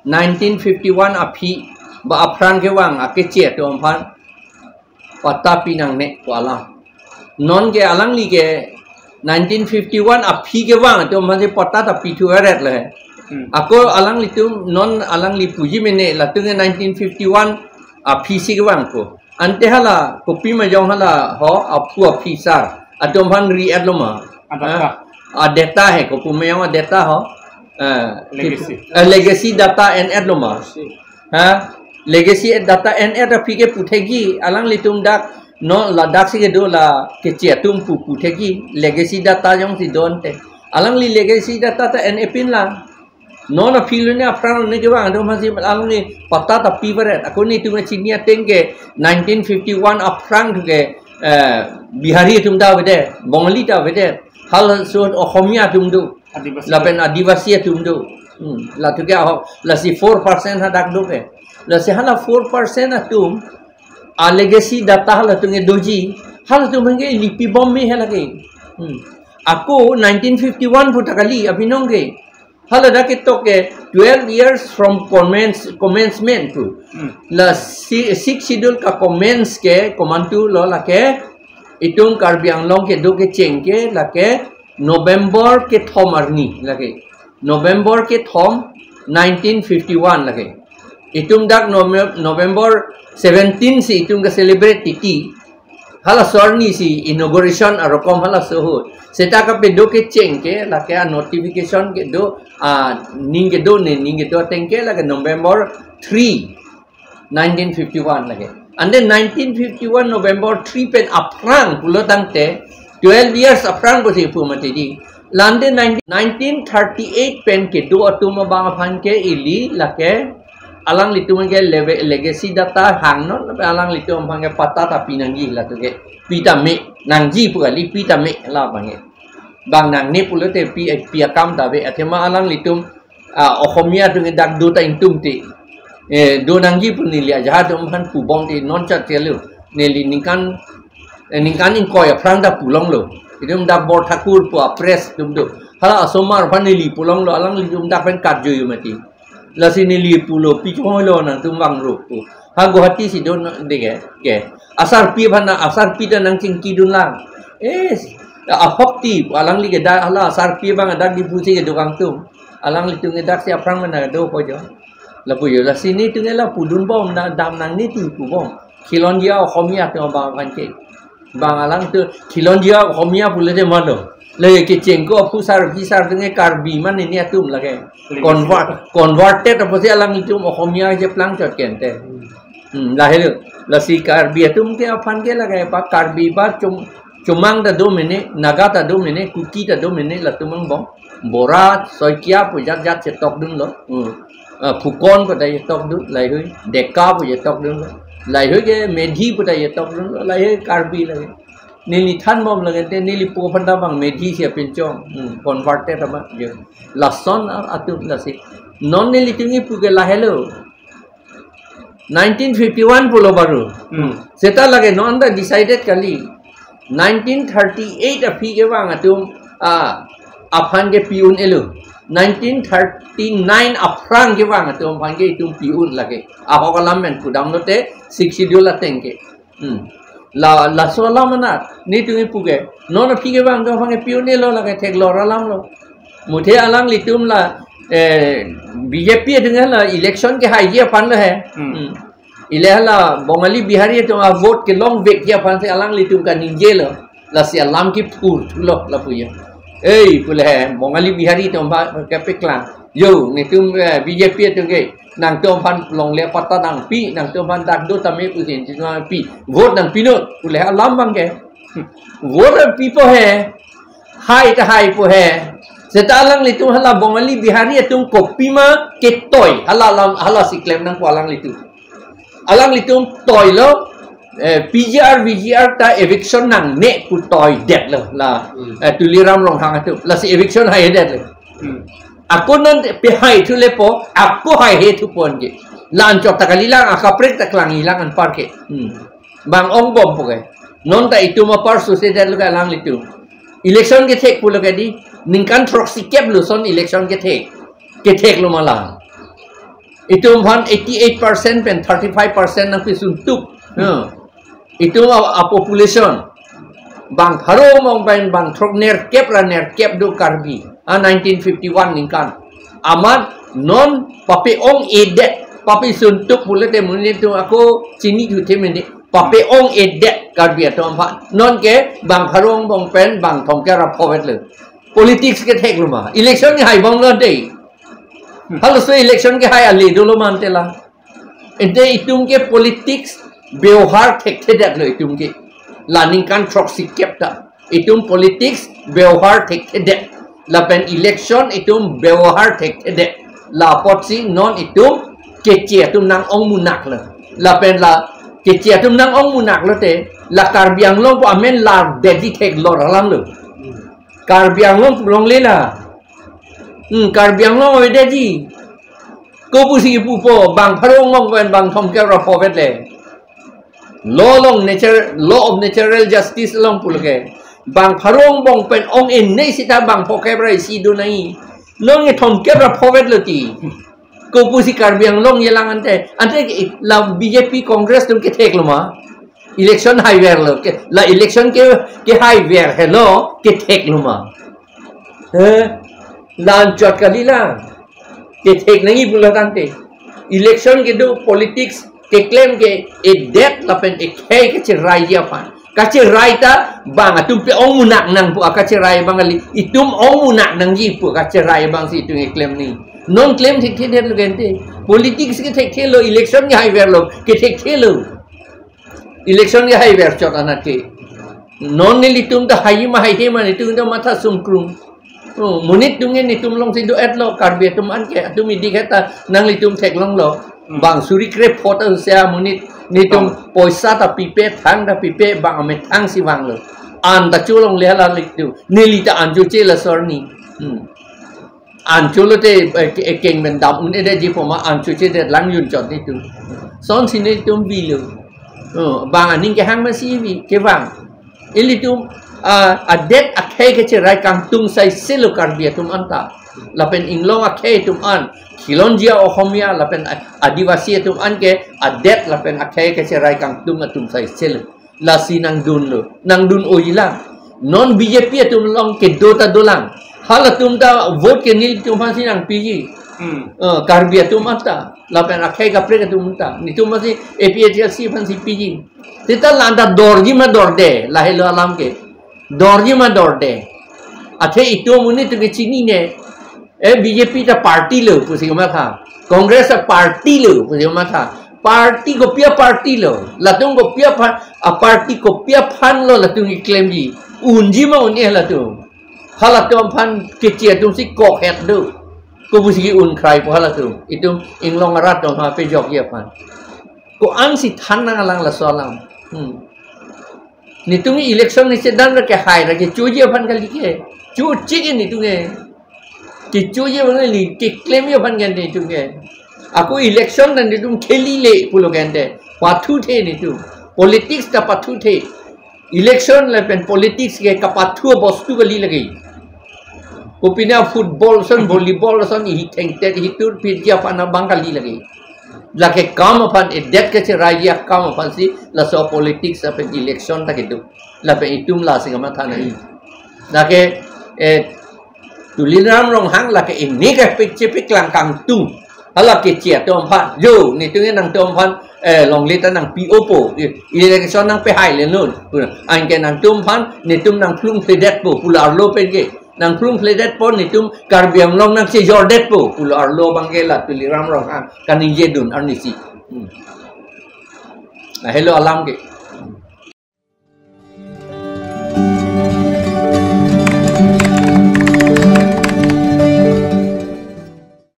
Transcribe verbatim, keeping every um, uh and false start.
nineteen fifty-one aphi ba aphrang kevang akeche atum aphan patta pinangne pu alam. Non ke alangli ke nineteen fifty-one aphi kevang atum aphan si patta ta pithu eret le. Hmm. Ako alanglitum non alangli puji mene latum ke nineteen fifty-one aphi si kevang ko. Ante hala kopima jong hala ho aphu aphi sar atum aphan ri-et lo ma? Adata. Ha? Adata he, kopu meyong adata ho. Eh, Legacy. Eh, legacy data en-et lo ma? Legacy. Ha? Legacy data en-et aphi ke puthekji, alanglitum dak, no, ladak si kedo la keche atum pu puthekji, legacy data jongsi do ante. Alangli legacy data ta en-e pin lang. Non aphi lone aphrang lone kevang atum aphan si alangli patta ta pi varet. Ako netum chini ateng ke nineteen fifty-one aphrang thu ke, eh, Bihari atum ta avedet, Bongali ta avedet. Halaso Ohomia atum do. Adivasi. Lapen Adivasi atum do. Hmm. Latu ke aho, lasi four percent hadak do ke. Lasi hala four percent atum a legacy data halatum ke doji. Halatum ke ili pibom me hala ke. Hmm. Ako nineteen fifty-one pu ta kali abinong ke. Hala dak ketok ke twelve years from commence, commencement pu. Hmm. La si-, sixth schedule ka-commence ke komantu lo lake itum Karbi Anglong kedo kecheng ke lake November kethom arni lake. November kethom nineteen fifty-one lake. Itum dak Nove-, November seventeen si itum ke-celebrate titi. Halaso arni si inauguration arokom halaso ahut. Seta kapedo kecheng ke lake a-notification kedo, a, ning kedo ne, ning kedo ateng ke lake November three, nineteen fifty-one lake. Ante nineteen fifty-one November three pen aphrang pulo tangte twelve years aphrang pusi pu mati di. La ante nineteen, nineteen thirty-eight pen kedo atum abang aphan ke ili lake alanglitum ke leve-, legacy data hangnon, lapen alanglitum aphan ke patta ta pinangji latu ke. Pi ta me nangji pu kali, pi ta me la abang ke. Bang nangne pulote pi, pi akam ta ave, athema alanglitum, ah, Ohomia atum ke dak do ta ingtum te. Eh, do nangji pu neli ajahak atum aphan pubom te non chat chelo. Neli ningkan, eh, ningkan ingkoi aphrang ta pulonglo. Itum dak Borthakur pu a-press atum do. Hala asomar aphan neli pulonglo, alanglitum dak pen karjuyu mati. Lasi neli pulo, pi chonghoi lo nangtum vangrup pu. Ha Guwahati si do na deke, ke. Asarpi aphan na, asarpi ta nangchingki dun lang. Eh, ahok ti, alangli ke dak, hala asarpi abang dak Diphu si kedo kangtung. Alanglitum ke dak si aphrang mana do ko jo. Lapu jo, lasi netum ke la pudun bom, na dam nangne ti pubom. Khilonjia Ohomia atum abang aphan ke. Bang alang tu khilonjia Ohomia pulote malo. Lake kecheng ko aphu sar aphi sar atum ke Karbi mane netum lake. Convert, converted apotsi alanglitum Ohomia keplang chot ke ante. Hmm, lahelo. Lasi Karbi atum ke aphan ke lake pa Karbi ba Chom-, Chomang ta do mene, Naga ta do mene, Kuki ta do mene, latum angbong. Bora, Saikia pu jat jat chetok dunlo. Hmm. Ah, Phukon pu ta chetok dun, laheihui. Deka pu chetok dunlo. Laheihui ke Medhi pu ta chetok dunlo. Laheihui Karbi lahei. Neli than bom lake te neli pu aphan ta bang Medhi si apinchong. Hmm. Converted ama. Je. Lason a-, atum lasi. Non nelitum kipu ke lahelo. Nineteen fifty-one pulo baru. Hmm. Seta lake non ta decided kali. Nineteen thirty-eight aphi kevang atum, ah, aphan ke pi un-elo. Nineteen thirty-nine aphrang kevang atum aphan ke itum pi un lake. Ahok alam pen pudam lote Sixth Schedule ateng ke. Hmm. La, laso alam anat netum kipu ke. Non aphi kevang atum aphan ke pi un-elo lake theklong alam lo. Muthe alanglitum la, eh, B J P atum la election kehaiji aphan lo he. Hmm. Hmm. Ile hala Bongali Bihari atum a-vote kelongvekji aphan si alanglitum kaningjelo. Lasi alam kiphur thulo lapu jo. Ei, pule he, Bongali Bihari atum aphan kepeklang. Jo, netum, eh, B J P atum ke, nangtum aphan longle patta nangpi, nangtum aphan dak do tame pusi, nangpi, vote nangpinon, pule he alam abang ke. Vote nangpipo he, hai ta haipo he. Seta alanglitum hala Bongali Bihari atum kopima ketoi, hala alam, hala si klem nangpo alanglitum. Alanglitum toilo, eh, P G R, V G R ta eviction nangne pu toidetlo la, Hmm. eh, Tuliram Ronghang atum. Lasi eviction haidetlo. Hmm. Ako non pehai thulepo, ako haihe thupon ke. La anchot ta kalilang, akaprek ta klangjilang anpar ke. Hmm. Bang ong bompo ke. Non ta itum apar susedetlo ke alanglitum. Election kethek pulo ke di, ningkan throksi kep lo son election kethek. Ketheklo ma la. Itum aphan eighty-eight percent pen thirty-five percent nangpisun tuk. Hmm. Itum a, a population bang pharo angbong pen bang throk nerkep ra nerkep do Karbi. A nineteen fifty-one ningkan. Amat non pape-ong-edet, papisun tuk pulote monit atum ako chini juthe mene. Pape-ong-edet Karbi atum aphan. Non ke bang pharo angbong pen bang thomkep ra pho vetlo. Politics ketheklo ma? Election kehai bom lo dei. Halaso election kehai ale dolo ma ante la. Ante itum ke politics bebohar thekthedetlo itum ke. La ningkan throksikep ta itum politics bebohar thekthedet. Lapen election itum bebohar thekthedet. La apotsi non itum keche atum nang-ongmunaklo. Lapen la keche atum nang-ongmunaklo te, la Karbi Anglong pu amen lardetji theklor alamlo. Karbi Anglong pu longle la. Hmm, Karbi Anglong avedetji. Kopusi kipupo, bang pharo angbong pen bang thomkep ra pho vet le. Law along nature, law of natural justice along pulo ke, bang pharo angbong pen ong-enei sita bang phokep ra isi do nai. Non ke thomkep ra pho vetlo ti. Kopusi Karbi Anglong yelang ante. Ante la B J P Congress atum ketheklo ma? Election haiverlo. Ke, la election ke, kehaiver helo, ketheklo ma? Eh, la anchot kali la. Kethek nangji pulo tangte. Election kedo politics keklem ke edet lapen ekhei kacheraiji aphan. Kacherai ta bang atum pe-ongmunak nang pu akacherai abang kali. Itum ongmunak nangji pu kacherai abangsi itum keklem ni. Non klem thekthedetlo ke ante. Politics kethekthelo, election kehaiverlo, kethekthelo. Election kehaiver chot anat ke. Non nelitum ta haiji ma haihei ma, nelitum ta matha sungkrung. Oh, monit atum ke nelitum alongsi do-etlo, Karbi atum an ke, atum idik heta nanglitum theklonglo. Hmm. Bang suri krepho ta usia monit, nelitum Bang. Poisa ta pipe, thang ta pipe, bang amethang si vanglo. An ta cholongle hala nelitum. Neli ta an choche laso arni. Hmm. An cholo te, eh, ke-, ekeng pen dam un-edetji pu ma an chochedet lang jun chot nelitum. Sonsi nelitum bilo. Oh, bang aning kehang masi vi, kevang. Ilitum, ah, adet akhei kacherai kangtung saiselo Karbi atum anta. Lapen inglong akhei atum an. Khilonjia Ohomia lapen a-, Adivasi atum an ke adet lapen akhei kacherai kangtung atum saiselo. Lasi nangdunlo, nangdun-oji lang. Non B J P atum along kedo ta dolang. Halatum ta vote ke nelitum aphansi nangpiji. Hmm. Eh, Karbi atum anta, lapen akhei kaprek atum anta. Nelitum aphansi A P H L C aphansi piji. Seta la anta dorji ma dorde, lahelo alam ke. Dorji ma dorde. Athe itum monit atum ke chinine. Eh, B J P ta party lo, pusi kamatha. Congress ta party lo, pusi kamatha. Party kopi aparty lo. Latum kopi aphan, aparty kopi aphan lo latum keklemji. Unji ma un-e latum. Halatum aphan keche atumsi kokhet do. Kopusi ke-un krai pu halatum. Itum inglong arat atum aphan pejokji aphan. Ko-ansi than nanglang laso alam. Hmm. Nelitum election ni sedang ra kehai ra kechoji aphan kali ke. Choche ke nelitum ke. Kechoji aphan kali, keklemji aphan ke nelitum ke. Ako election ta nelitum khelile pulo ke ante. Pathuthe nelitum. Politics ta pathuthe. Election lapen politics ke kapathu bostu kali lake. Kopine football ason, volleyball ason, ihi thengtet, ihi tur pirji aphan abang kali lake. Lake kam aphan, edet kacheraiji akam aphansi, laso politics lapen election ta kedo. Lapen itum lasi kamatha nangji. Lake, eh, Tuliram Ronghang lake ini ke pik chepiklang kangtung. Hala keche atum aphan. Jo, nelitum ke nangtum aphan, eh, longle ta nangpi-opo. Election nangpehai le non. Anke nangtum aphan, nelitum nangphlung phledetpo. Pulo arlo pen ke. Nangphlung phledetpo, nelitum Karbi Anglong nangchejordetpo. Pulo arlo abang ke la Tuliram Ronghang kaningjedun arnisi. Hmm. Lahelo alam ke.